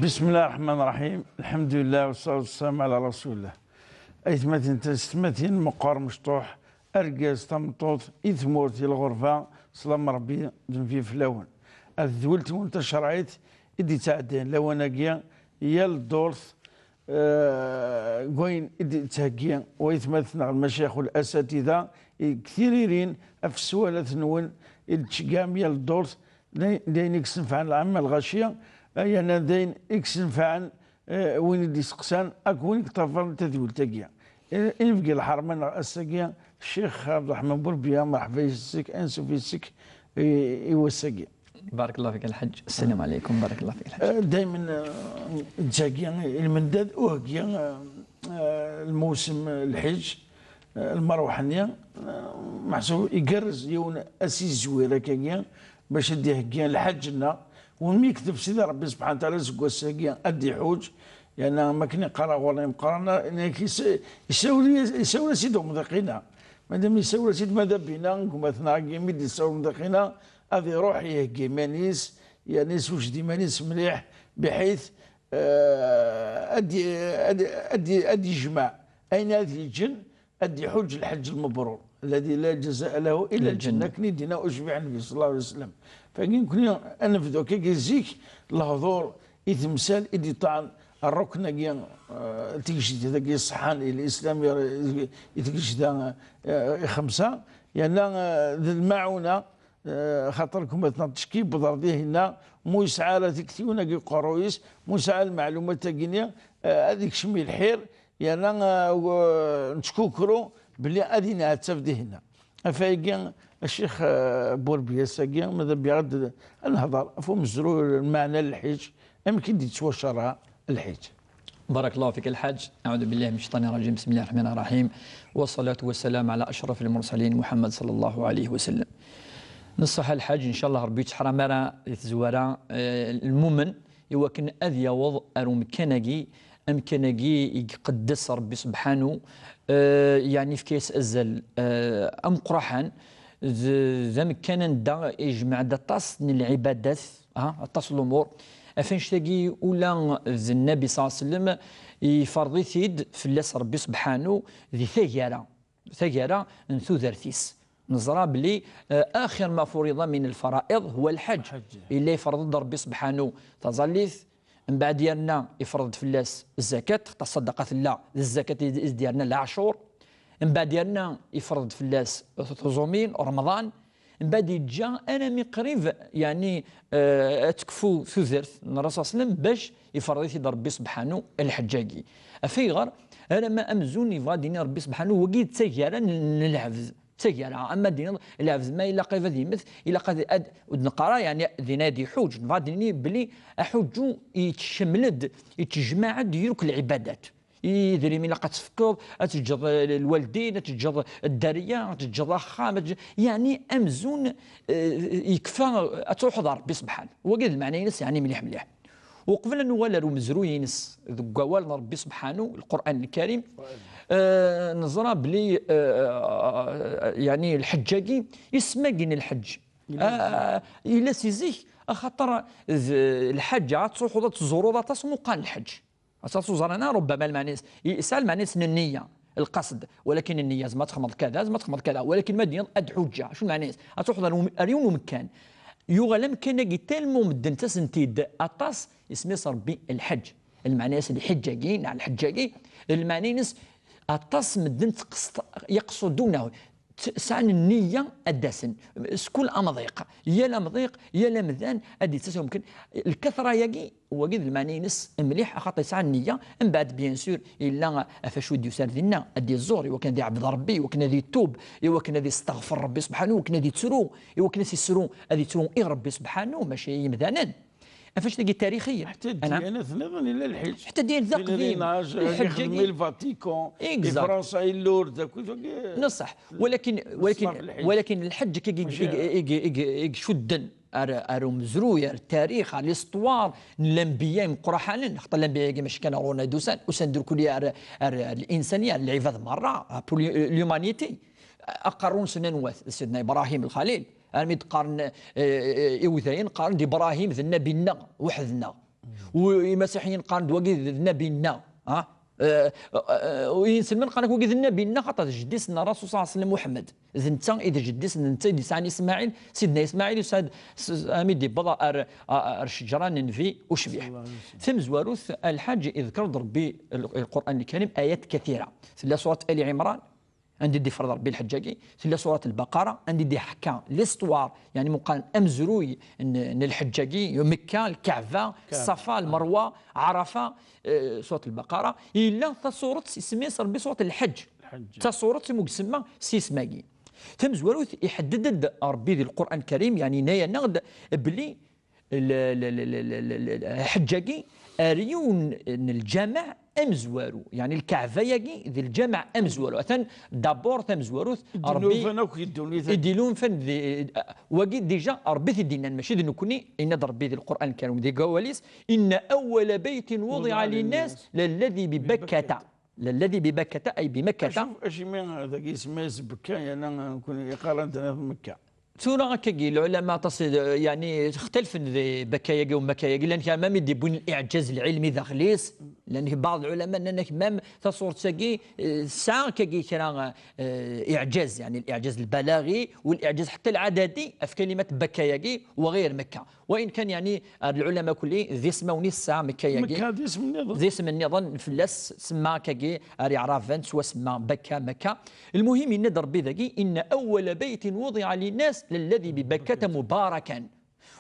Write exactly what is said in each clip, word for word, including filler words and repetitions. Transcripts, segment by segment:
بسم الله الرحمن الرحيم. الحمد لله والصلاة والسلام على رسول الله. Aytmaten, taysetmatin, meqqar mecṭuḥ, argaz, tameṭṭut, i tmurt, i lɣerba, sslam n Ṛebbi d nnbi fell-awen. Ar tedwilt-nwen tacerɛit i d-yettɛeddayen lawan-agi, yal ddurt, eh, deg wayen i d-yettheggi waytmaten neɣ lmacayex u lasatida, i deg tiririn ɣef sswalat-nwen i d-tceggɛem yal ddurt, d ayen i yessenfɛen lɛamma lɣaci, yerna d ayen i yessenfɛen, eh, win i d-iseqsan akked win i yeṭṭafaren tadwilt-agi. Eh, inebgi lḥerma-nneɣ ass-agi, Ccix Ɛebderreḥman Burbiya, merḥba yes-k, ansuf yes-k i, i wass-agi. بارك الله فيك الحج. السلام عليكم. بارك الله فيك الحج. Eh, daymen, eh, nettheggi i lmendad, uheggi, eh, eh, lmewsem, eh, lḥiǧ, eh, lmerweḥ-nni, eh, meḥsub igerrez yiwen asizwir akkagi bac ad d-iheggi lḥaǧ-nneɣ, umi yekteb Sidi Ṛebbi subḥanahu wa taɛala seg wass-agi ad d-iḥuǧ, yerna am akken iqqar ɣur-i imeqqranen, isawel-as-id umḍiq-ina. Madam isawel-as-id madabina, gma-tneɣ-agi mi d-isawel umḍiq-ina, ad iruḥ iheggi iman-is, yerna isewjed iman-is mliḥ, biḥit, eh, ad i-, ad, ad i-, ad yejmeɛ ayen ad yeǧǧen, ad d-iḥuǧ lḥeǧǧ lmebrur, الذي لا جزاء له إلا الجنة. Akken i d-yenna ucbiḥ Nnbi صلى الله عليه وسلم. Fagi nekni ad nebdu akkagi zik, lehdur i temsal i d-iṭṭɛen rrukn-agi, eh, tigejdit-agi ṣeḥḥan i lislam, i, i tgejda, eh, ixemsa, yerna, eh, d lmaɛuna, eh, xaṭer gma-tneɣ tecki yewweḍ ar dihinna, mu yesɛa ara tiktiwin-agi uqerruy-is, mu yesɛa lmeɛlumat-agi-nni, eh, ad ikcem i lḥir, yerna, eh, w-, nettkukru belli ad yenɛettab dihinna. Afayagi, a Ccix, eh, Burbiya, ass-agi, ma d abiɣ ad, ad nehḍer ɣef umezruy, lmeɛna n lḥiǧ, amek i d-yettwacerɛa lḥiǧ. بارك الله فيك الحاج. أعوذ بالله من الشيطان الرجيم. بسم الله الرحمن الرحيم. والصلاة والسلام على أشرف المرسلين محمد صلى الله عليه وسلم. Neṣṣaḥ a lḥaǧ, ncallah Ṛebbi ur yettḥaram ara di tezwara, eh, lmumen, i wakken ad yaweḍ ar umkan-agi, amkan-agi i iqeddes Ṛebbi subḥanu, eh, yeɛni yefka-yas azal, eh, ameqqraḥan, d, d amkan anda ijmeɛ-d aṭas n lɛibadat, ah, aṭas n lumuṛ. Ɣef annect-agi ula d Nnabi ṣalla Llahu ɛalayhi wa sallam, iferḍ-it-id fell-as Ṛebbi subḥanu di taggara, taggara n tudert-is. Neẓra belli, eh, axir ma furiḍa min lfara'iḍ huwa lḥaǧ. Lḥaǧ. Yella yefreḍ-d Ṛebbi subḥanu taẓallit, mbeɛd yerna yefreḍ-d fell-as zzakat, xaṭer ṣṣadaqa tella d zzakat i d, i d-yerna leɛcur. Mbeɛd yerna yefreḍ-d fell-as tuẓumin, Remḍan. Mbeɛd yeǧǧa armi qrib, yeɛni, eh, ad tekfu tudert n Ṛṛasul ṣalla Llahu ɛalayhi wa sallam bac yefreḍ-it-id Ṛebbi subḥanu lḥeǧǧ-agi. Ɣef ayɣer? Alamma amzun yebɣa ad d-yini Ṛebbi subḥanu, wagi d taggara n, n lɛebd. D taggara, ama d-tiniḍ lɛebd ma ilaq ad yemmet, ilaq ad, ad, ur d-neqqar ara, yeɛni, din ad iḥuǧ, nebɣa ad d-nini belli aḥuǧǧu yettcemmel-d, yettejmaɛ-d yakk lɛibadat. Idrimen ilaq ad tefkeḍ, ad teǧǧeḍ, eh, lwaldin, ad teǧǧeḍ dderya, ad teǧǧeḍ axxam, ad teǧǧeḍ, yeɛni amzun, eh, yekfa ad truḥeḍ ɣer Ṛebbi subḥan. Wagi d lmeɛna-ines, yeɛni mliḥ mliḥ. Uqbel ad nuɣal ar umezruy-ines deg wawal n Ṛebbi subḥanu, Lqur'an Lkarim, eh, neẓra belli, eh, yeɛni lḥeǧǧ-agi, isem-agi n lḥeǧǧ, yella si zik, ah, yella si zik, axaṭer d lḥeǧǧ, ad truḥeḍ ad tzuruḍ aṭas n uqan lḥeǧǧ. Aṭas uẓran-a, rubbama lmeɛna-is, yesɛa lmeɛna-is n nniya, lqasd, walakin nniya, zma txedmeḍ kada, zma txedmeḍ kada, walakin ma d-tiniḍ ad ḥuǧǧeɣ, acu lmeɛna-is? Ad truḥeḍ ar, um-, ar yiwen umekkan. Yuɣal amkan-agi tellement medden ttasen-t-id aṭas, isem-is Ṛebbi lḥeǧǧ. Lmeɛna-is lḥeǧǧ-agi, neɣ lḥeǧǧ-agi, lmeɛna-ines aṭas medden ttqeṣ-, yaqṣudunahu, t-, sɛan nniya ad d-asen. S kul amḍiq, yal amḍiq, yal amdan ad d-yettas umkan. Lkatra-agi, wagi d lmeɛna-ines mliḥ, axaṭer yesɛa nniya. Mbeɛd, bien sûr, yella ɣef acu i d-yusan dinna, ad d-iẓur, i wakken ad iɛbed Ṛebbi, i wakken ad itub, i wakken ad isteɣfer Ṛebbi subḥanu, i wakken ad ittru, i wakken ad ittru, ad ittru i Ṛebbi subḥanu, mačči i yimdanen. Ɣef annect-agi tarixiyen. Ḥetta ddyanat nniḍen ila lḥiǧ. Ḥetta ddyanat d aqdim. Pèlerinage, lḥeǧǧ-agi. Lvatican, i Fransa, i Lourdes, akk wagi. Neṣṣeḥ. Walakin, walakin, lḥiǧ. Walakin lḥeǧǧ-agi i, i, i, i, i icudden ar, ar umezruy, ar tarix, ar l'histoire n lanbiya imeqqraḥanen, xaṭer lanbiya-agi mačči kan ɣur-neɣ i d-usan, usan-d irkelli ar, ar, ar linsaniya, ar lɛibad merra, pour l'humanité. Aqerru-nsen anwa-t? D Sidna Ibrahim Lxalil. Armi d-qqaren, eh, eh, iwdayen, qqaren-d Ibrahim d nnabi-nneɣ, weḥd-neɣ. U imasiḥiyen qqaren-d wagi d nabi-nneɣ, ha? Eh, eh, eh, inselmen qqaren-ak wagi d nabi-nneɣ, xaṭer d jeddi-s n Rasul ṣalla Llahu ɛalayhi wa sallam Muḥemmed. D netta i d jeddi-s, d netta i d-yesɛan Ismaɛil. Sidna Ismaɛil yesɛa-d s-, s-, ami d-yewweḍ ar, ar, ar ccejra n nnbi ucbiḥ. Ṣalla Llahu ɛalayhi wa sallam. Tamezwarut, Lḥaǧ, iḍker-d Rebbi l-, Lqur'an Lkarim ayat kathira. Tella surat Ali Ɛimran, anda i d-ifreḍ Rebbi lḥeǧǧ-agi, tella surat Lbaqara, anda i d-iḥekka l'histoire, yeɛni meqqar amezruy n, n lḥeǧǧ-agi, Mekka, Lkaɛba, Lkaɛba. Ṣṣafa, Lmerwa, Ɛarafa, eh, surat Lbaqara. Yella tasuret, isemma-yas Rebbi surat Lḥeǧǧ. Lḥeǧǧ. D tasuret i mu isemma s yisem-agi. Tamezwarut, iḥedded-d Rebbi di Lqur'an Lkarim, yeɛni yenna-yaneɣ-d belli l-, l-, lḥeǧǧ-agi ar yiwen n lǧameɛ amezwaru, yeɛni Lkaɛba-agi d lǧameɛ amezwaru. Atan d'abord tamezwarut, Rebbi i d-ilunfan akk i ddunit. I d-ilunfan di, wagi déjà Rebbi t-id-yennan, mačči d nekkni, yenna-d Rebbi di Lqur'an Lkarim, di wawal-is, إن أول بيت وضع للناس للذي ببكة. للذي ببكة، أي بمكة. Acuf, acimi dagi isemma-yas Bekka, yerna nekkni iqqar-aneɣ-d Mekka. Tura akkagi, lɛulama aṭas, eh, yeɛni, xtalfen di Bekka-yagi u Mekka-yagi, llan kra même i d-yewwin liɛǧaz lɛilmi daxel-is, llan baɛḍ lɛulama nnan-ak même taṣuret-agi, eh, tesɛa akkagi kra, eh, iɛǧaz, yeɛni liɛǧaz lbalaɣi u liɛǧaz ḥetta lɛadadi ɣef kalimat Bekka-yagi wa ɣir Mekka. Wa in kan, yeɛni, ar lɛulama kulli, d ismawen i tesɛa Mekka-yagi. Mekka d isem nniḍen. D isem nniḍen, fell-as semma akkagi ar Iɛraben, s wasemma Bekka, Mekka. Lmuhim, yenna-d Rebbi dagi, إن أول بيت وضع للناس للذي ببكة مباركا.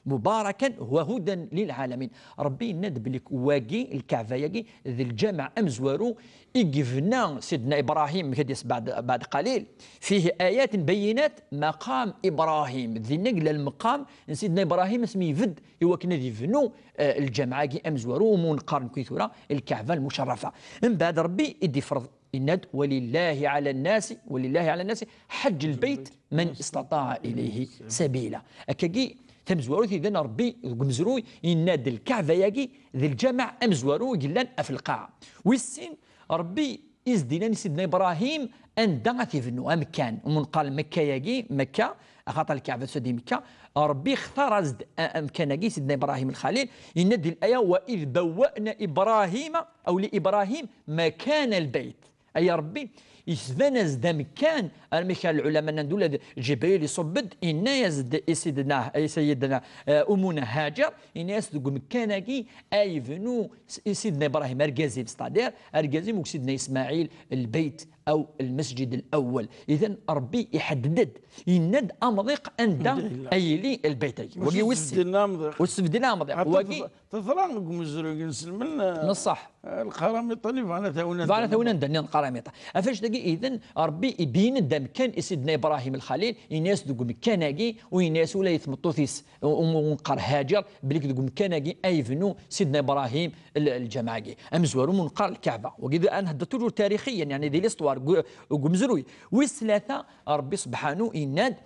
مباركا وهدى للعالمين. Rebbi yenna-d belli wagi, Lkaɛba-yagi, d lǧameɛ amezwaru i yebna Sidna Ibrahim, amek ad d-yas baɛd, baɛd qalil, فيه آيات بينات مقام إبراهيم. Dinna yella lmeqam n Sidna Ibrahim asmi ibedd i wakken ad yebnu, eh, lǧameɛ-agi amezwaru, umi neqqar nekkni tura Lkaɛba Lmucerrafa. Mbeɛd Rebbi i d-ifreḍ, yenna-d: ولله على الناس، ولله على الناس حج البيت من استطاع إليه سبيلا. Akkagi, tamezwarut, idan Rebbi deg umezruy yenna-d Lkaɛba-yagi d lǧameɛ amezwaru i yellan ɣef lqaɛa. Wis sin, Rebbi i s-d-yennan i Sidna Ibrahim anda ad t-ibnu, amkan. Umi neqqar Mekka-yagi, Mekka, axaṭer Lkaɛba tusa di Mekka, Rebbi ixtar-as-d a-, amkan-agi, Sidna Ibrahim Lxalil, yenna-d di laya: وإذ بوأنا إبراهيم أو لإبراهيم مكان البيت. Ay Rebbi, yesban-as-d amkan, armi kra n lɛulama nnan-d ula d Ǧibril iṣubb-d, yenna-yas-d i Sidna, i Sayyidna, eh, Umuna Haǧer, yenna-yas deg umkan-agi ay yebnu s-, i Sidna Ibrahim, argaz-im, c'est-à-dire argaz-im u Sidna Ismaɛil, lbeyt aw lmesǧid lawwal. Idan, Rebbi iḥedded-d, yenna-d amḍiq anda ay yili lbeyt-agi. Wagi wis sin. Ur sbeddilen amḍiq. Ur sbeddilen amḍiq. Wagi teḍra deg umezruy n iselmen, eh, n ṣṣeḥ. Eh, lqaramita-nni bɣan ad t-awin anda. Bɣan ad t-awin anda-nniḍen, lqaramita. Ɣef wannect-agi, idan, Rebbi ibeyyen-d amkan i Sidna Ibrahim Lxalil, yenna-yas deg umkan-agi, u yenna-yas ula i tmeṭṭut-is, u, u, u neqqar Haǧer, belli deg umkan-agi ay yebnu Sidna Ibrahim l-, lǧameɛ-agi. Amezwaru umi neqqar Lkaɛba. Wagi d, ad nhedder toujours tarixiyan, yeɛni di l'histoire, deg u-, deg umezruy. Wis tlata, Rebbi subḥanu yenna-d,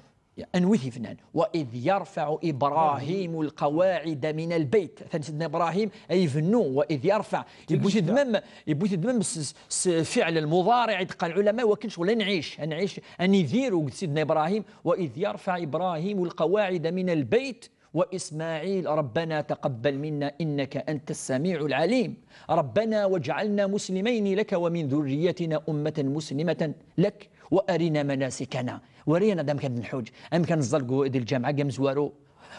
anwi t-ibnan? وإذ يرفع إبراهيم القواعد من البيت. Atan Sidna Ibrahim ay ibennu, وإذ يرفع. Yewwi-t-id même, yewwi-t-id même s, s, s fiɛl lmuḍariɛ, i d-qqaren lɛulama, i wakken ccɣel ad nɛic, ad nɛic, ad nidir akked Sidna Ibrahim. وإذ يرفع إبراهيم القواعد من البيت وإسماعيل ربنا تقبل منا إنك أنت السميع العليم ربنا واجعلنا مسلمين لك ومن ذريتنا أمة مسلمة لك وأرنا مناسكنا. Wari-aneɣ-d amek ad nḥuǧ, amek ad neẓẓal gu-, di lǧameɛ-agi amezwaru.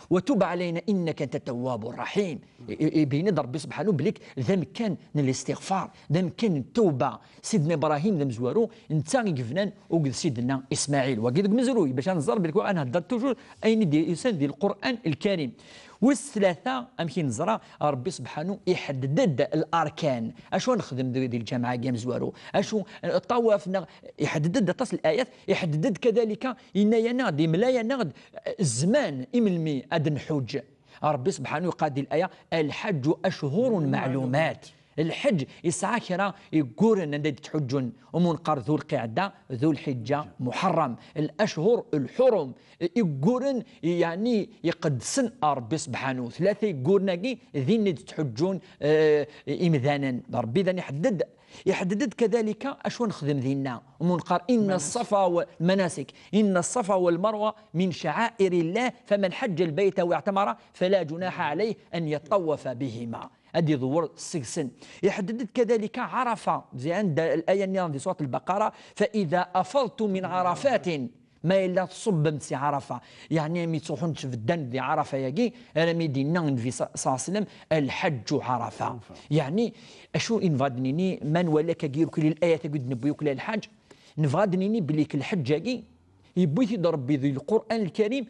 وتب علينا إنك أنت التواب الرحيم. I-, i-, ibeyyen-d Rebbi subḥanu belli d amkan n listiɣfar, d amkan n tawba. Sidna Ibrahim d amezwaru, netta i yebnan akked Sidna Ismaɛil. Wagi deg umezruy, bac ad nẓer belli ad nhedder toujours ayen i d-yusan di Lqur'an Lkarim. Wis tlata, amek i neẓra, Rebbi subḥanu iḥedded-d larkan. Acu ad nexdem di, di lǧameɛ-agi amezwaru? Acu, ṭṭawaf neɣ, iḥedded-d aṭas n layat, iḥedded-d kadalika, yenna-yaneɣ-d, imla-yaneɣ-d, eh, zzman i melmi ad nḥuǧ. Rebbi subḥanu yeqqar di laya: الحج أشهر معلومات. Lḥeǧ yesɛa kra igguren anda i d-ttḥuǧǧun, umi neqqar Dhu Lqiɛda, Dhu Lḥiǧǧa, Muḥerram. الأشهر الحرم, igguren, yeɛni, iqedsen a Rebbi subḥanu. Tlata igguren-agi, din i d-ttḥuǧǧun, eh, imdanen. Rebbi dan iḥedded, iḥedded-d kadalika acu ad nexdem dinna. Umi neqqar: إن الصفا و-، المناسك. إن الصفا والمروة من شعائر الله فمن حج البيت أو اعتمر فلا جناح عليه أن يطوف بهما. ad iḍewwer seg-sen. Iḥedded-d kadalika Ɛarafa, di anda l-aya nniḍen di surat al-Baqara, فإذا أفضتم من عرفات, ma yella tṣubbem si Ɛarafa, yeɛni mi ttruḥun tbeddan di Ɛarafa-agi, armi d-yenna Nnbi sa-, ṣalla Llahu ɛalayhi wa sallam, الحج عرفة. Yeɛni, acu i nebɣa ad d-nini, ma nwala akkagi irkelli, l-ayat-agi d-newwi irkelli lḥaǧ, nebɣa ad d-nini belli lḥeǧǧ-agi, yewwi-t-id Ṛebbi di Lqur'an Lkarim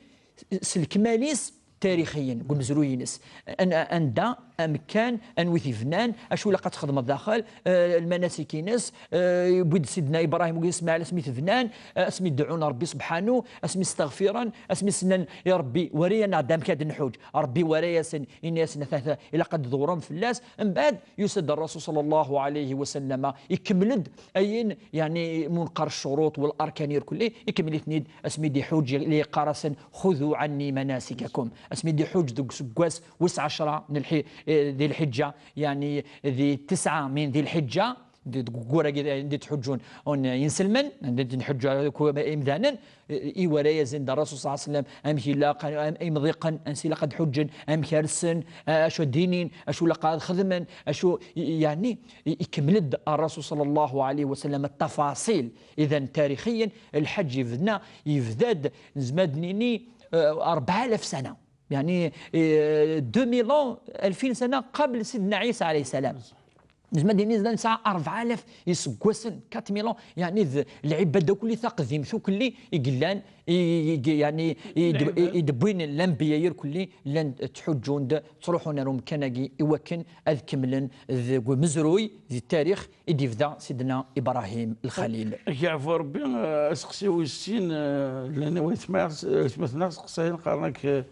s lekmal-is, tarixiyen, deg umezruy-ines. An-, anda, amkan, anwi t-ibnan, acu ilaq ad txedmeḍ daxel, eh, lmanasik-ines, eh, yewwi-d Sidna Ibrahim akked Ismaɛil asmi t-bnan, eh, asmi deɛɛun Ṛebbi sebḥanu, asmi steɣfiren, asmi s-nnan i Ṛebbi, wari-aneɣ-d amek ad nḥuǧ. Ṛebbi wara-yasen, ini-yasen, "Ata, ata, ilaq ad tḍewrem fell-as." Mbeɛd, yusa-d Ṛṛasul ṣalla Llahu ɛalayhi wa sallam, ikemmel-d ayen, yeɛni, mu neqqar ccuruṭ wal arkan irkelli, ikemmel-iten-id asmi d-iḥuǧ, li yeqqar-asen, "خذوا عني مناسككم." Asmi d-iḥuǧ deg useggas wis ɛecṛa n lḥi-, eh, di Lḥiǧǧa, yeɛni di tesɛa min di Lḥiǧǧa, di, deg waggur-agi, eh, anda ttḥuǧǧun, un, inselmen, anda ttḥuǧǧun akk imdanen, eh, i wara-yasen-d Ṛṛasul ṣalla Llahu ɛalayhi wa sallam, amek ilaq, am-, imḍiqen, ansi ilaq ad ḥuǧǧen, amek rsen, eh, acu ad d-inin, acu ilaq ad xedmen, acu, i-, yeɛni, i-, ikemmel-d Ṛṛasul ṣalla Llahu ɛalayhi wa sallam ttafaṣil. Idan, tarixiyen, lḥeǧǧ yebda, yebda-d, nezmer ad d-nini, eh, rebɛa alaf sana. Yeɛni, eh, deux mille ans, ألفين سنة قبل سيدنا عيسى عليه السلام. Nezmer ad d-nini zdan nesɛa rebɛa alaf iseggasen, quatre mille ans, yeɛni d lɛibada kulli taqdimt ukelli i yellan, i, i, i, yeɛni, i d-, i, i d-wwin lanbiya irkelli, llan ttḥuǧǧun-d, ttruḥun ar umkan-agi i wakken ad kemmlen deg umezruy, di tarix i d-yebda Sidna Ibrahim Lxalil. Ak yeɛfu Ṛebbi, eh, aseqsi wis sin, eh, llan waytma-, waytmaten-a seqsayen, qqaren-ak, eh,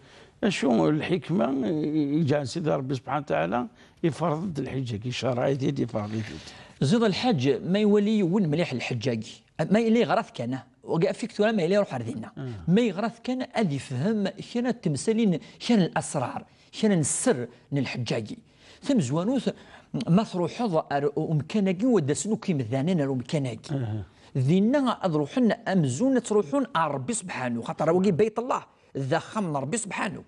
acu lḥikma, eh, i yeǧɛen Sidi Ṛebbi subḥanahu wa taɛala iferḍ-d lḥiǧ-agi, icerreɛ-it-id, iferḍ-it-id? Ziḍ lḥaǧ, ma iwali yiwen mliḥ lḥiǧ-agi, ma yella yeɣra-t kan, ah, wagi afik tura ma yella iruḥ ar dinna. Ah. Ma yeɣra-t kan ad ifhem kra n temsalin, kra n lasrar, kra n sser n lḥiǧ-agi. Tamezwarut, ma truḥeḍ ar umkan-agi, wa d-asen akk imdanen ar umkan-agi. Aha. Dinna ad ruḥen amzun ad truḥun ar Ṛebbi sebḥanu, xaṭer wagi Bayt Allah, d axxam n Ṛebbi sebḥanu.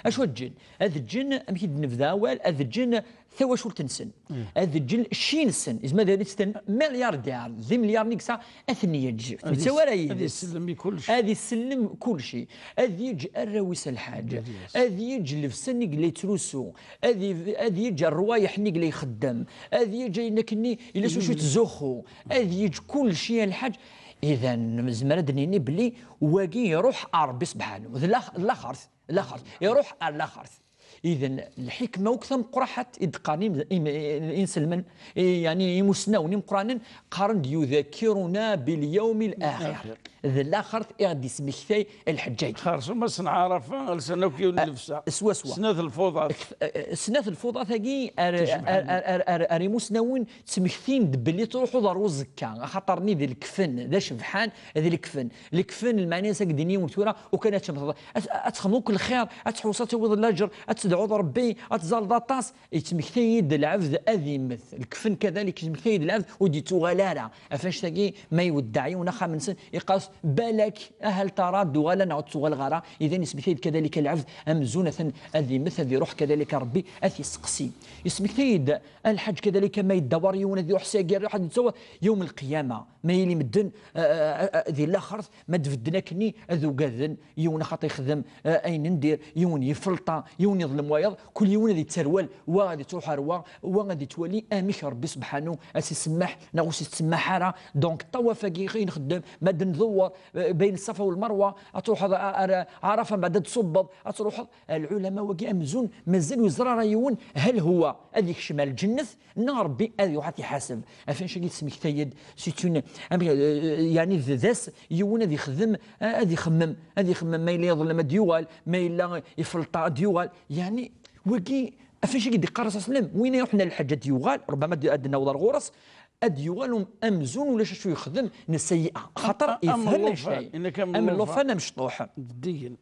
Acu ad ǧǧen? Ad ǧǧen, amek i d-nebda awal, ad ǧǧen tawacult-nsen. Mm. Ad ǧǧen cci-nsen. Izmer ad tt-ten milyardyar, d imelyar n yegsa, ad ten-yeǧǧ. Ur yettawi ara yid-s. Ad isellem i kullec. Ad isellem kullec. Ad yeǧǧ arraw-is a lḥaǧ. Ad yeǧǧ llebsa-nni i yella yettrusu. Ad i-, ad yeǧǧ rrwayeḥ-nni i yella ixeddem. Ad yeǧǧ ayen akkenni, yella s wacu yettzuxxu. Ad yeǧǧ kullec a lḥaǧ. Idan, nezmer ad d-nini belli wagi iruḥ ar Ṛebbi sebḥanu. D lax-, d laxert. Laxert. Iruḥ ar laxert. Idan, lḥikma akk tameqqraḥat i d-qqaren im-, im-, inselmen, i, yeɛni imusnawen imeqqranen, qqaren-d: "يذكرنا باليوم الآخر." D laxert i ɣ-d-yesmektay lḥeǧǧ-agi. Xerṣum ass n Ɛarafa, lsan akk yiwen n llebsa. Swaswa. Snat lfuḍat. K-, eh, eh, snat lfuḍat-agi ar, ar, ar, ar, ar imusnawen ttmektin-d belli truḥeḍ ar uẓekka, axaṭer-nni d lekfen, d acebḥan, d lekfen. Lekfen, lmeɛna-s ad k-d-iniwen tura, ukan ad temmteḍ, ad, ad txedmeḍ akk lxir, ad tḥewṣeḍ ad tawiḍ laǧer, ad tedɛuḍ Ṛebbi, ad tẓalleḍ aṭas. Yettmektay-d lɛebd ad immet. Lekfen kadalik, yettmektay-d lɛebd ur d-yettuɣal ara. Ɣef annect-agi, ma iweddeɛ yiwen axxam-nsen, iqqar-as: "Balak, ahal tara, ad d-uɣaleɣ neɣ ur d-ttuɣaleɣ ara." Idan, yettmektay-d kadalik lɛebd amzun atan ad immet, ad iruḥ kadalik Ṛebbi, ad t-yesteqsi. Yettmektay-d a lḥaǧ kadalik, ma yedda war yiwen, ad iruḥ sagi, ad iruḥ ad yettaweḍ yawm lqiyama. Ma yili medden, a, a, a, a, di laxert, ma d-bedden akkenni, ad ugaden, yiwen axaṭer yexdem, a, ayen n dir, yiwen yefelṭa, yiwen yeḍlem wayeḍ, kul yiwen ad yetterwal, wa ad yettruḥ ar wa, wa ad yettwali amek Ṛebbi sebḥanu ad s-isemmeḥ neɣ ur s-isemmeḥ ara. Donc, ṭṭawaf-agi i nxeddem, ma d-ndewwer, a, bayen Ṣṣafa u Lmerwa, ad truḥeḍ a, a, ar Ɛarafa, mbeɛd ad d-ṣubbeḍ, ad truḥeḍ. Lɛulama-wagi amzun mazal ur yeẓri ara yiwen hal huwa ad yekcem ar lǧennet neɣ Ṛebbi ad iruḥ ad t-iḥaseb. Ɣef annect-agi tesmektay-d, c'est une, amek, euh, yeɛni d, d ass yiwen ad ixdem, ad ixemmem, ad ixemmem, ma yella yeḍlem ad d-yuɣal, ma yella ifelṭa ad d-yuɣal. Yeɛni wagi, ɣef annect-agi d-iqqar Ṛṛasul ṣalla Llahu ɛalayhi wa sallam, win iruḥen ar lḥeǧ ad d-yuɣal, ṛebbama ad, ad d-nawweḍ ar ɣur-s, ad d-yuɣal um-, amzun ulac acu yexdem, neseyyi'a. Axaṭer am, am ifhem llufan, cay. Am llufan amecṭuḥ. Deggen.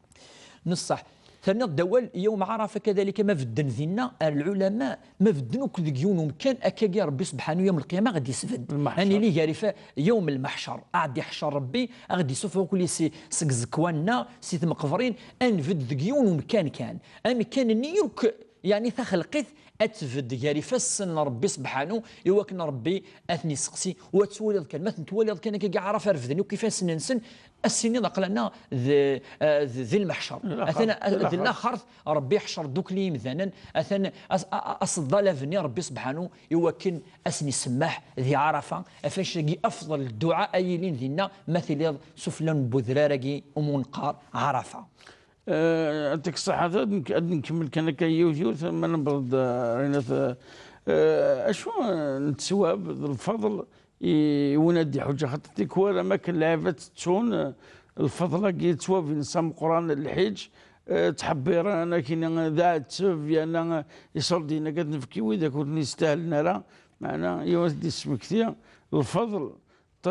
Neṣṣaḥ. Terniḍ-d awal, yawm Ɛarafa kadalika, ma bedden dinna, ar lɛulama, ma bedden akk deg yiwen umkan, akkagi Ṛebbi sebḥanu yawm lqiyama ad d-isbedd. Lmeḥṣer. Ad nili gar ifa-, yawm lmeḥṣer. Ad d-iḥṣer Ṛebbi, ad d-isuffeɣ akk si, seg ẓekwan-nneɣ, si tmeqbrin, ad nbedd deg yiwen umkan kan. Amkan-nni yakk Yeɛni taxelqit ad tbedd gar ifassen n Ṛebbi sebḥanu, i wakken Ṛebbi ad ten-iseqsi, u ad twaliḍ kan, ma ten-twaliḍ kan akka Ɛarafa refden akk ifassen-nsen, ad s-tiniḍ aql-aneɣ d, eh, d, di lmeḥcer. Atan d laxert, Ṛebbi iḥcer ddukkli imdanen, atan as-, a-, a-, aseḍḍal abni Ṛebbi sebḥanu, i wakken ad sen-isemmeḥ di Ɛarafa, ɣef wacu-agi afḍel dduɛa ay ilin dinna, ma tiliḍ sufella n udrar-agi umi neqqar Ɛarafa. Eh, yɛṭik ṣṣeḥḥa, ad nk-, ad nkemmel kan akka yiwet yiwet, ma newweḍ-d, eh, Rinat, eh, eh, acu, eh, n ttwab d lfeḍl i, i win ad d-iḥuǧǧ, xaṭer tikwal am akken lɛibad ttettun, eh, lfeḍl-agi d ttwab-ines ameqqran n lḥiǧ, eh, ttḥebbiren akkin d aɛetteb, yerna iṣurdiyen akka ad t-nefk i widak ur ten-yestahlen ara, meɛna yiwen ad t-id-yesmekti lfeḍl t-,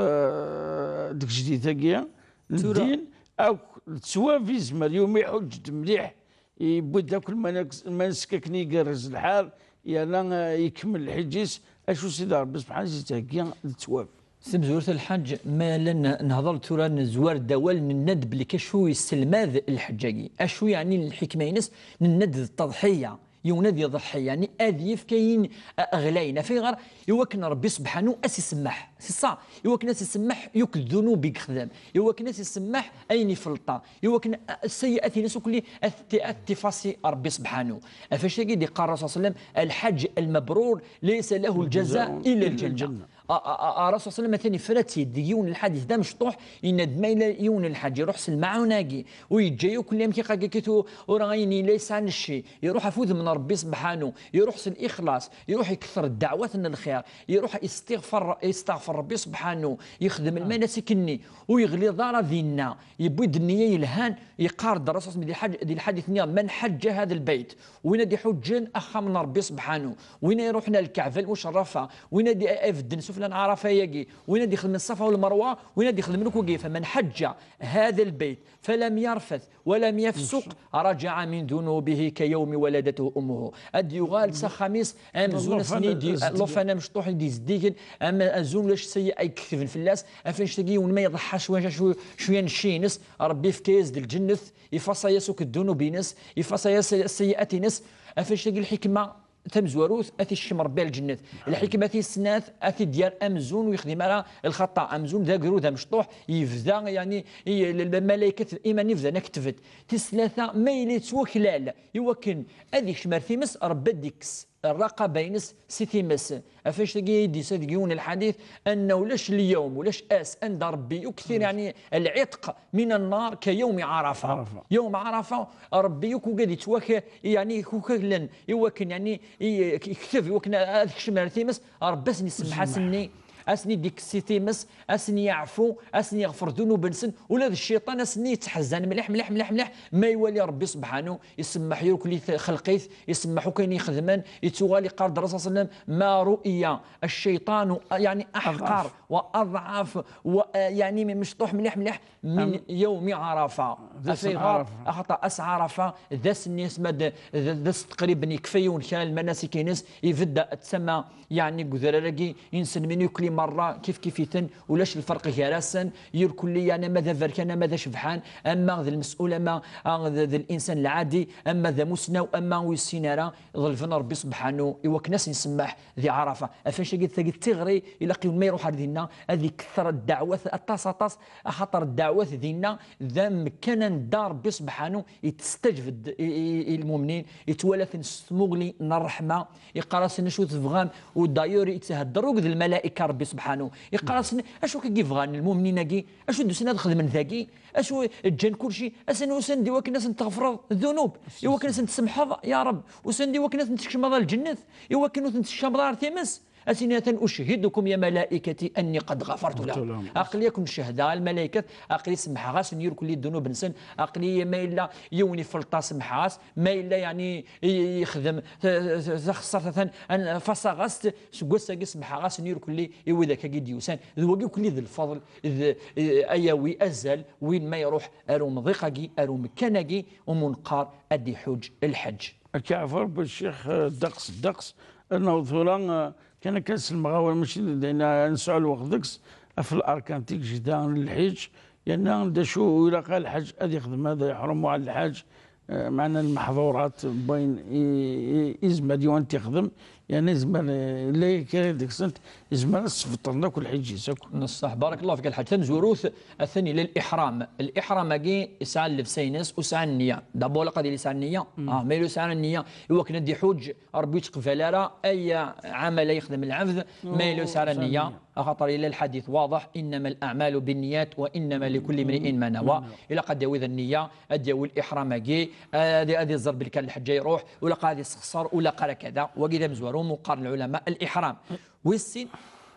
deg tejdit-agi n ddin, akk d ttwab izmer, yumi iḥuǧǧ-d mliḥ, yewwi-d akk lmanak-, lmansek akken igerrez lḥal, yerna, eh, ikemmel lḥiǧ-is, acu Sidi Ṛebbi subḥanahu i s-yettheggi d ttwab. S temzurt a Lḥaǧ, ma la n-, nehḍer tura nezwar-d awal, nenna-d belli acu yesselmad lḥeǧǧ-agi, acu yeɛni lḥikma-ines, nenna-d d ttaḍḥiya. Yiwen ad iḍḥi, yeɛni ad yefk ayen, a, ɣlayen. Ɣef ayɣer? I wakken Ṛebbi sebḥanu ad s-isemmeḥ. C'est ça. I wakken ad s-isemmeḥ yakk ddunub i yexdem. I wakken ad s-isemmeḥ ayen ifelṭa. I wakken, a, sseyyi'at-ines ukli ad t-, ad t-ifasi Ṛebbi sebḥanu. Ɣef wacu-agi i d-iqqar Ṛṛasul ṣalla Llahu ɛalayhi wa sallam, الحج المبرور ليس له جزاء إلا الجنة. A, a, a, Ṛṛasul ṣalla Llahu ɛalayhi wa sallam atan ifra-tt-id deg yiwen n lḥadit d amecṭuḥ, yenna-d ma yella yiwen n lḥaǧ iruḥ s lmaɛun-agi, u yeǧǧa yakk amek iqagakit u-, ur ayen yella yesɛa necci, iruḥ ɣef udem n Ṛebbi sebḥanu, iruḥ s lixlaṣ, iruḥ ikter ddeɛwat n lxir, iruḥ istiɣfar, isteɣfer Ṛebbi sebḥanu, yexdem lmanasik-nni, u yeɣliḍ ara dinna, yewwi-d nniya yelhan, yeqqar-d Ṛṛasul ṣalla Llahu ɛalayhi wa sallam di lḥaǧ-, di lḥadit-nni, من حج هذا البيت, win ad iḥuǧǧen axxam n Ṛebbi sebḥanu, win ad iruḥen ar Lkaɛba lmucerrafa, win ad i-, ibedden sufella n Ɛarafa-agi, win ad ixedmen Ṣṣafa u Lmerwa, win ad ixedmen akk wagi, فمن حج هذا البيت فلم يرفث ولم يفسق رجع من ذنوبه كيوم ولدته أمه. Ad d-yuɣal s axxam-is amzun ass-nni d-, llufan amecṭuḥ i d-izeddigen, am-, amzun ulac sseyyi'a ay iketben fell-as, ɣef wannect-agi yiwen ma iḍeḥḥa cwiya, cwiya, cwiya n cci-ines, Ṛebbi yefka-yas-d lǧennet, ifaṣṣa-yas akk ddunub-ines, ifaṣṣa-yas sseyyi'at-ines, ɣef wannect-agi lḥikma tamezwarut, ad t-isekcem Ṛebbi ar lǧennet. Lḥikma tis snat, ad t-id-yerr amzun ur yexdim ara lxaṭa, amzun d agrud amecṭuḥ, yebda, yeɛni, i, l-, lmalaykat iman-nni bdan aketbet. Tis tlata, ma yella yettwaklal i wakken ad yekcem ar times, Ṛebbi ad d-ikkes rraqaba-ines si times. Ɣef wannect-agi i d-yusa deg yiwen n lḥadit, anna ulac lyawm, ulac ass, anda Ṛebbi yuker, yeɛni, العتق من النار كيوم عرفة. Yawm Ɛarafa, Ṛebbi yakk ugad yettwak-, yeɛni, kukaglen i wakken, yeɛni, i, yekteb i wakken ad kecmen ar times, Ṛebbi ad sen-isemmeḥ ass-nni, ad sen-id-ikkes si times, ad sen-yeɛfu, ad sen-yeɣfer ddunub-nsen, ula d cciṭan ass-nni yettḥezzan mliḥ, mliḥ, mliḥ, mliḥ, ma iwali Ṛebbi sebḥanu, isemmeḥ yakk lxelq-is, isemmeḥ akk ayen ixedmen, ittuɣal iqqar-d Ṛṛasul ṣalla Llahu ɛalayhi wa sallam, ما رؤي الشيطان يعني أحقر وأضعف و, yeɛni, mecṭuḥ mliḥ, mliḥ من يوم عرفة. Ɣef ayɣer? Axaṭer ass Ɛarafa d ass-nni asma d, d, d ass teqriben yekfa yiwen kra n lmanasik-ines, ibedd ttama, yeɛni, deg udrar-agi, inselmen yakk merra kif kif-iten, ulac lferq gar-asen, irkelli, yeɛni, ama d aberkan, ama d acebḥan, ama d lmes'ul, ama, a, d, d linsan lɛadi, ama d amusnaw, ama ur yessin ara, ḍelben Ṛebbi sebḥanu i wakken ad sen-isemmeḥ di Ɛarafa. Ɣef wannect-agi, tagi d tiɣri, ilaq yiwen ma iruḥ ar dinna, ad ikter ddeɛwat aṭas, aṭas, axaṭer ddeɛwat dinna d amekkan anda Ṛebbi sebḥanu yettstajeb-d i, i, i lmumnin, yettwala-ten s tmuɣli n ṛṛeḥma, iqqar-asen acu tebɣam, u d'ailleurs yetthedder akked lmalayka Ṛebbi sebḥanu, iqqar-asen acu akka i bɣan lmumnin-agi, acu d-usan ad xedmen dagi, acu ǧǧan kulci, asen usan-d i wakken ad sen-tɣefreḍ ddunub, i wakken ad sen-tsemḥeḍ, ya Ṛeb, usan-d i wakken ad sen-tkecmeḍ ar lǧennet, i wakken ur ten-tsekcameḍ ara ar times. Ad s-inin atan أشهدكم يا ملائكتي أني قد غفرت لهم. Aql-i ad ken-cehdeɣ a lmalaykat, aql-i semmḥeɣ-asen irkelli ddunub-nsen, aql-i ma yella yiwen ifelṭ-as semmḥeɣ-as, ma yella yeɛni i, i yexdem ta-, ta-, taxeṣṣart atan, an-, faṣaɣ-as-tt, seg wass-agi semmḥeɣ-asen irkelli i widak-agi d-yusan. D wagi irkelli d lfeḍl, d, eh, ayawi azal, win ma iruḥ ar umḍiq-agi, ar umekkan-agi, umi neqqar ad d-iḥuǧ lḥeǧǧ. Ad k-iɛfu Ṛebbi a Ccix, eh, ddeqs, ddeqs. Ad naweḍ tura, eh, kan akka ad selmeɣ awal, mačči d ayen ad nesɛu lweqt deg-s, ɣef larkan, tigejda n lḥiǧ, yerna d acu ilaq lḥaǧ ad ixdem, ad iḥrum uɛal lḥaǧ, Eh, meɛna lmeḥḍurat n wayen i, i, i yezmer yiwen ad t-ixdem, yeɛni yezmer, eh, la kra deg-sent, yezmer ad sbeṭlen akk lḥiǧ-is akk. Neṣṣaḥ, barakallahu fik a lḥaǧ. Tamezwarut, atan ila liḥram. Liḥram-agi yesɛa llebsa-ines, ur sɛa nniya. D'abord, ilaq ad yili yesɛa nniya. Ah, ma yella ur sɛa nniya, i wakken ad iḥuǧ, Ṛebbi ur yettqbal ara ay ɛamal ay yexdem lɛebd, ma yella ur sɛa ara nniya. Axaṭer yella lḥadit waḍeḥ: إنما الأعمال بالنيات وإنما لكل امرئ ما نوى. Ilaq ad d-yawi d nniya, ad d-yawi liḥram-agi, ad, ad iẓer belli kan lḥeǧǧa iruḥ, ur ilaq ad isexṣer, ur ilaq ara kada. Wagi d amezwaru mu qqaren lɛulama liḥram. Wis sin,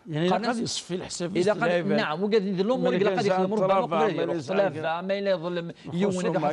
yeɛni ilaq ad iṣeffi leḥsab-is, ilaq ad, naɛam, wagi d lumuṛ ilaq ad ixdem Ṛebbi uqbel ad iruḥ ṭṭlaba, ma yella iḍlem yiwen, ad iruḥ,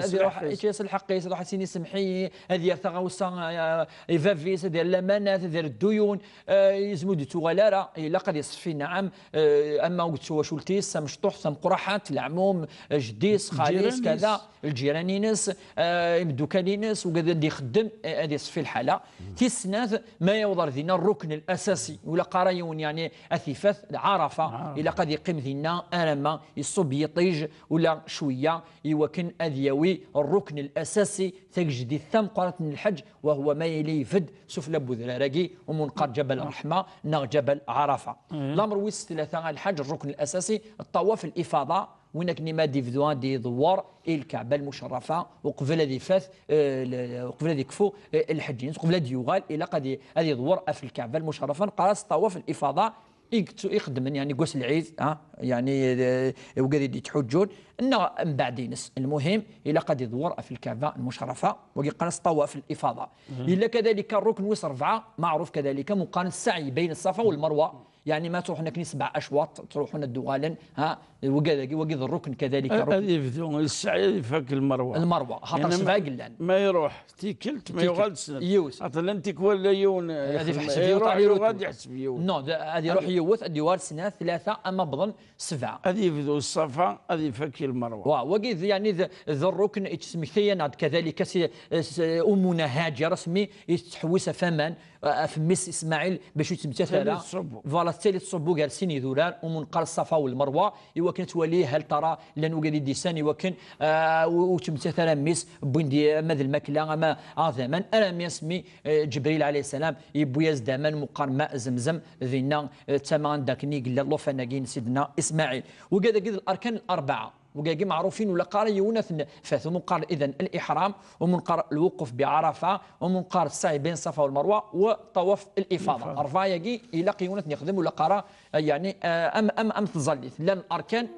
ad iruḥ, yečča-yas lḥeqq-is, ad iruḥ ad s-yini: "Semmeḥ-iyi", ad yerr taɣawsa, eh, i baba-s, ad yerr lamanat, ad yerr dduyun, eh, yezmer ur d-yettuɣal ara, ilaq ad iṣeffi, naɛam, eh, ama deg twacult-is tamecṭuḥt, tameqqraḥant, leɛmum, eh, jeddi-s, xali-s, lǧiran-is, kada, lǧiran-ines, eh, imeddukal-ines, wigad ad ixeddem, eh, ad iṣeffi lḥala. Tis snat, ma yaweḍ ar dinna rrukn l-asasi, ur ilaq ara yiwen, yeɛni, ad t-ifat, Ɛarafa, ilaq ad iqqim dinna arama iṣubb yiṭij ula cwiya, i wakken ad yawi rrukn l-asasi, tagejdit tameqqrant n lḥeǧ, وهو ma yili ibedd sufella n udrar-agi, umi neqqar Ǧabal Ṛṛeḥma neɣ Ǧabal Ɛarafa. Lamer wis tlata a lḥaǧ, rrukn l-asasi, ṭṭawaf l-ifaḍa, win akken ma d-ibdu ad d-iḍewwer i Lkaɛba lmucerrafa, uqbel ad ifat, eh, l-, uqbel ad ikfu, eh, lḥeǧ-ines, uqbel ad d-yuɣal, ilaq ad i-, ad iḍewwer ɣef Lkaɛba lmucerrafa, neqqar-as ṭṭawaf l-ifaḍa, i yettu-, ixeddmen, yeɛni, deg wass n lɛid, ha, yeɛni, eh, wigad i d-yettḥuǧǧun, neɣ mbeɛd-ines. Lmuhim, ilaq ad iḍewwer ɣef Lkaɛba lmucerrafa, wagi qqaren-as ṭṭawaf l-ifaḍa. Yella kadalika rrukn wis ṛebɛa, maɛruf kadalika, mu qqaren ssaɛyi bayn Ṣṣafa u Lmerwa, yeɛni, ma ttruḥun akken i sebɛa acwaṭ, ttruḥun ad d-uɣalen, ha, wigad-agi, wagi d rrukn kadalika, ad, rrukn. Ad yebdu yesɛi, ad ifak Lmerwa. Lmerwa, xaṭer sebɛa i yellan. Ma iruḥ tikkelt, ma yuɣal snat. Yiwet. Xaṭer llan tikwal la yiwen, ad iḥseb yiwet, iruḥ, ad iruḥ, ad iḥseb yiwet. Non, ad iruḥ yiwet, ad yuɣal snat, tlata, ama wwḍen sebɛa. Ad yebdu Ṣṣafa, ad ifak i Lmerwa. Wa, wagi d, yeɛni d, d rrukn i d-tesmekta-yaneɣ-d kadalika si, s-, Umuna Haǧer, asmi i tettḥewwis ɣef waman, ɣef mmi-s Ismaɛil, bac ur yettmettat ara. Tettali tettṣubbu. Voilà, tettali tettṣubbu gar sin idurar, umi neqqar Ṣṣafa u Lmerwa, i wakken ad twali hal tara llan wigad i d-isan, i wakken, ah, ur, ur yettmettat ara mmi-s, wwin-d ama d lmakla, ama d aman, armi asmi, eh, Ǧebril ɛalayhi sslam yewwi-yas-d aman mu qqar ma Zemzem, dinna, eh, d tama anda akken i yella llufan-agi n Sidna Ismaɛil. Wigad-agi d larkan larbɛa. Wigagi meɛrufin, ur ilaq ara yiwen ad ten-ifat. Umi neqqar idan liḥram, umi neqqar lwuquf bi Ɛarafa, umi neqqar ssaɛyi bayn Ṣṣafa u Lmerwa, u ṭṭawaf lifaḍa. Lifaḍa. Ṛebɛa-yagi ilaq yiwen ad ten-ixdem, ur ilaq ara, eh, yeɛni, eh, am, am, am tẓallit. Llan larkan,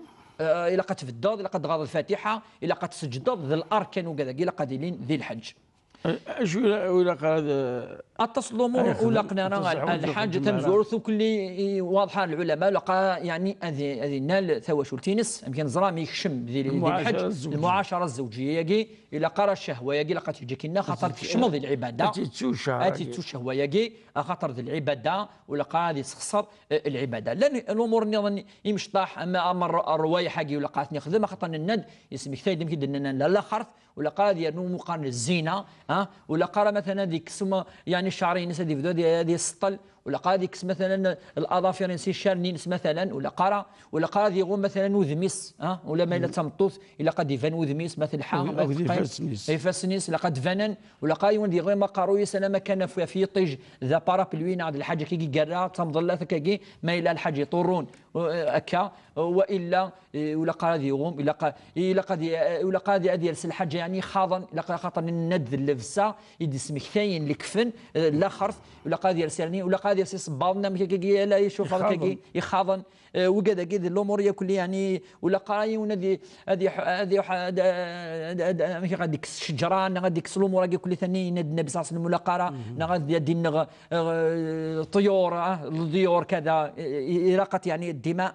eh, ilaq ad tbeddeḍ, ilaq ad tɣaḍeḍ Lfatiḥa, ilaq ad tseǧǧdeḍ, d larkan wigad-agi ilaq ad ilin di lḥeǧ. Acu ila-, ur ilaq ara ad, aṭas n lumuṛ ur ilaqen ara lḥaǧ, tamezwarut, ukli i waḍḥa lɛulama, ilaq ara, yeɛni, ad i-, ad inal tawacult-ines, amek neẓra mi yekcem di, di lḥeǧ, lmuɛacara zzewǧiyya-yagi, ilaq ara ccehwa-yagi, ilaq ad teǧǧ akinna, xaṭer tkecmeḍ di lɛibada, ad tettu ccehwa-yagi, axaṭer d lɛibada, ur ilaq ara ad yessexṣer, eh, lɛibada. Llan lumuṛ nniḍen imecṭaḥ, ama, ama rr-, rrwayeḥ-agi, ur ilaq ara ad ten-ixdem, axaṭer nenna-d, yesmektay-d amek i d-nenna, la laxert, ur ilaq ara ad yernu umi qqaren zzina, ha? Ur ilaq ara, matalan, ad yekkes uma, yeɛni, cceɛr-ines, ad yebdu ad, ad iseṭṭel, ur ilaq ara ad yekkes, matalan, laḍafir-ines, iccarren-ines, matalan, ur ilaq ara, ur ilaq ara ad iɣum, matalan, udem-is, ha? Ula ma yella d tameṭṭut, ilaq ad d-iban udem-is, ma telḥa, ma teqqim, ifassen-is, ilaq ad d-banen, ur ilaq ara yiwen ad iɣum aqerruy-is, alamma kan ɣef, ɣef yiṭij, d aparapluie neɣ d lḥaǧa akka i yerra, d tamḍellat akkagi, ma yella lḥaǧ iṭurrun, eh, akka, wa illa, eh, ur ilaq ara ad iɣum, ilaq, ilaq ad i-, eh, ur ilaq ara ad, ad yels lḥaǧa, yeɛni, ixaḍen, ilaq, axaṭer nenna-d d llebsa i d-ismektayen lekfen, eh, laxert, ur ilaq ara ad yels, yeɛni, ur ilaq ara ad yels isebbaḍen, amek akkagi, ala icufar akkagi, ixaḍen. Eh, wigad-agi d lumuṛ yakk-lli, yeɛni, ur ilaq ara yiwen ad i-, ad iḥ-, ad iḥ-, ad, ad, ad, amek, ad ikkes ccejra, neɣ ad ikkes lumuṛ-agi kulli tani, yenna-d Nnabi ṣalla Llahu ɛalayhi wa sallam, ur ilaq ara, neɣ ad, ad inneɣ, eh, ṭṭyur, ah, leḍyur, kada, i-, i-, iraqat, yeɛni, ddima.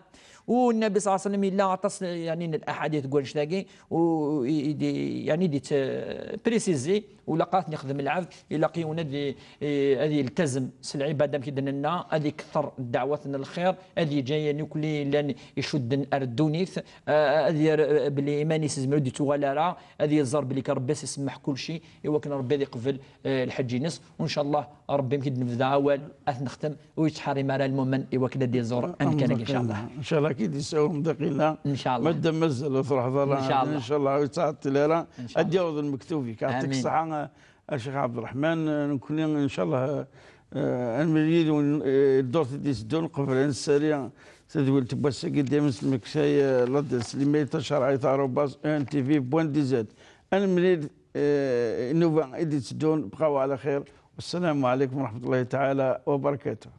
U Nnabi ṣalla Llahu ɛalayhi wa sallam yella aṭas, yeɛni, n laḥadit deg wannect-agi, u, i, i, di, yeɛni, di t-, préciser, ur ilaq ad ten-ixdem lɛebd, ilaq yiwen ad i-, i-, ad yeltazem s lɛibada, amek i d-nenna, ad ikter ddeɛwat n lxir, ad yeǧǧ ayen akk llan icudden ar ddunit, a-, ad yerr, eh, belli iman-is izmer ur d-yettuɣal ara, ad yeẓẓar belli kan Ṛebbi ad s-isemmeḥ kulci, i wakken Ṛebbi ad iqbel, eh, lḥeǧǧ-ines. U ncallah, Ṛebbi, amek i d-nebda awal, ad t-nextem, ur yettḥerrim ara lmumen i wakken ad d-iẓur amkan-agi, ncallah. Ncallah. Ki d-isawem daqila. Ncallah. Madam mazal ur truḥeḍ ara. Ncallah. Ncallah ur yettɛeṭṭil ara. Ncallah. Ad yaweḍ lmektub-ik. Ɛṭik ṣṣeḥḥa, a Ccix Ɛebderreḥman. Nekkni, ncallah, eh, ad nemlil yid-wen, eh, ddurt i d-iteddun, qbel ad nessali tadwilt n wass-agi, dayem s lmektay, eh, ladres limayl tacerɛit arobas E N T V point D Z. Ad nemlil, eh, nnuba i d-iteddun, bqaw ɛla xir. Wassalamu ɛlaykum wa raḥmatullahi taɛala wa barakatuh.